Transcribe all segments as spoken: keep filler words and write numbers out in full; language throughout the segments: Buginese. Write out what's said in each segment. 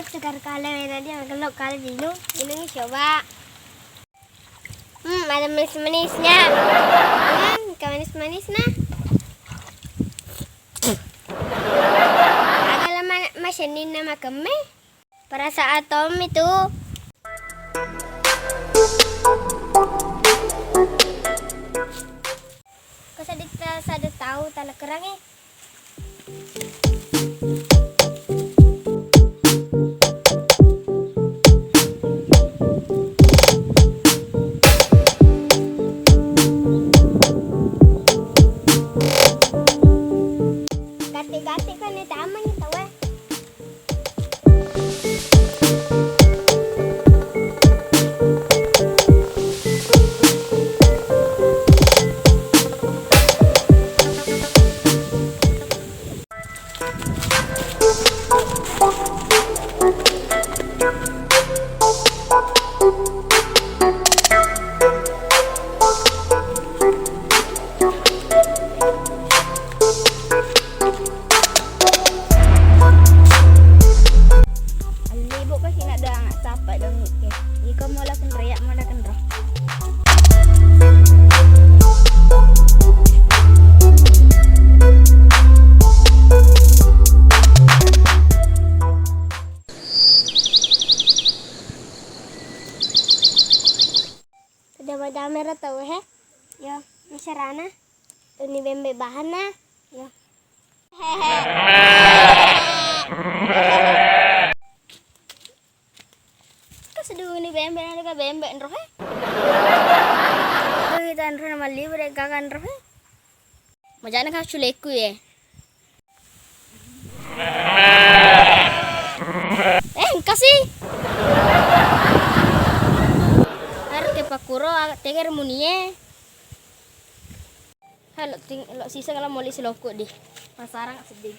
Segar kale wena dia, gelok kale dinu. Inungi coba. Hmm, ada manis-manisnya. Hmm, ke manis-manisnya. Agak lama masenin nama keme. Perasaan Tommy tuh. Kok sedikit sada tahu tanah kerang eh. Gati-gati kan ni taman ni tawwe. Allibu kasi na dang sappa dong ike. Iko mola kenro ya, mola kenro. Dama-dama ra tau he. Yo, misalana. Uni bembe bahanna. Yo. Ka seduni bembe na ka bembe nro he. Kita nro na mallibu de gaga nro he. Majana ka culeku ye. Eh, engka si. Harus ke pakuro, tegar munie. Halo, ting, lo sisa kalau mau lisi loko di pasarang sedih.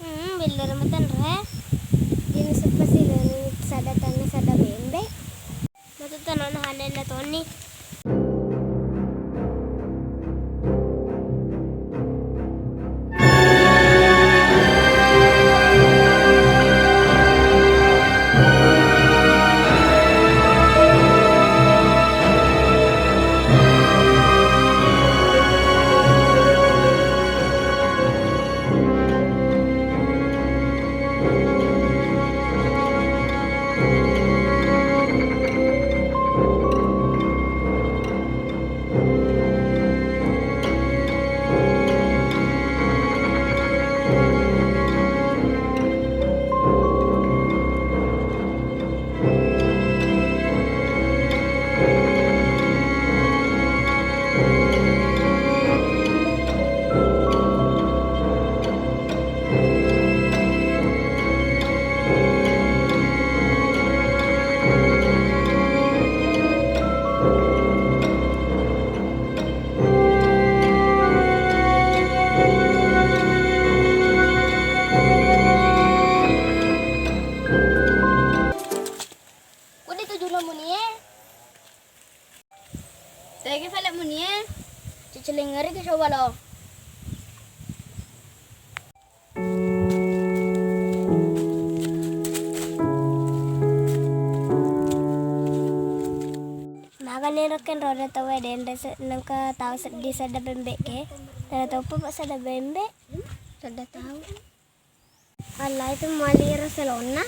Hmm, bellere matanre. Dini seppa sileni sada tanna sada bembe. Matu tanana hanenna toni. Kudi tujuna munie? Tegi fale munie? Cicelengeri ke coba lo. Magani rokken roda tau denre se-, nengka tau seddi sedda bembe ke. Nara tau pa sedda bembe. Sedda tau. Alla itu muali ro selonna.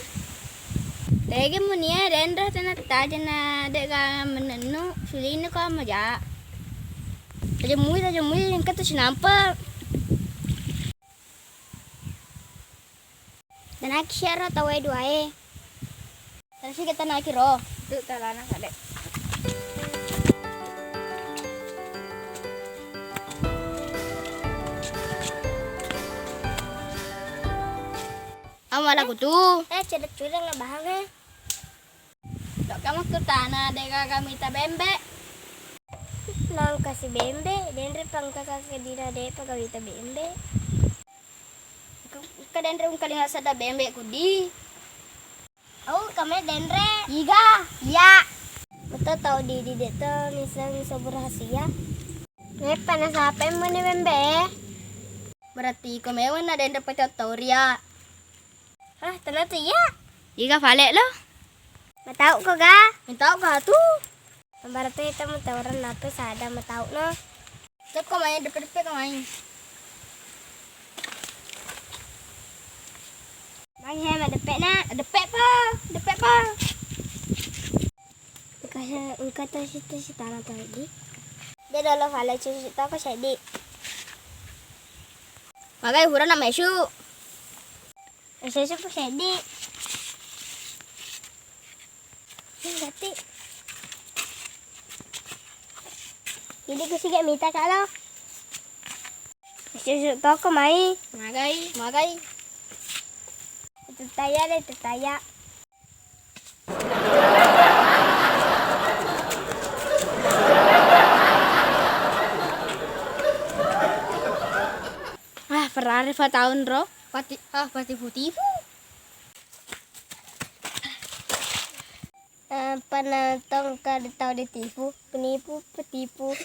Tege munia denre tena tajana dega menennu sulini ko maja. Tajemui, tajemui engka tu sinampe. Danaki syara tawai duae. Terus kita naik ro. Tu talana kade. Amala kutu. Eh, cedek-cedek lah bahang eh. Dok kamu ke tanah dega kami ta bembe. Nang kasi bembe, denre pangka kasi dina de pagawita bembe. Ke denre ungkalinga sada bembe kudi. Au kame denre. Iga? Iya. Betul tau di di deto niseng sobu rahasia. Mepa na sape meni bembe. Berarti iko memenna denre pete tau ria. Ah, tenna tu iya. Iga fale lo? Matau ko ga? Matau ka tu. Ambaratu ita mutawrang nape sada matau no. Cokko mai depe-depe ko mai. Mai he madepe na. Depe po, depe po. Engka, engka to situ sitana to di. Dia dolo fale cuci to ko sedi. Magai hura na mesu. Mesu ko sedi. Gatti. Jadi ku sige mita kalo. Mesu to ko mai. Magai, magai. Itu taya deh, itu taya. Ah, Ferrari fa taun ro. Pati, ah, pati putifu. Eh, pana tongka di tau di tifu, penipu, petipu.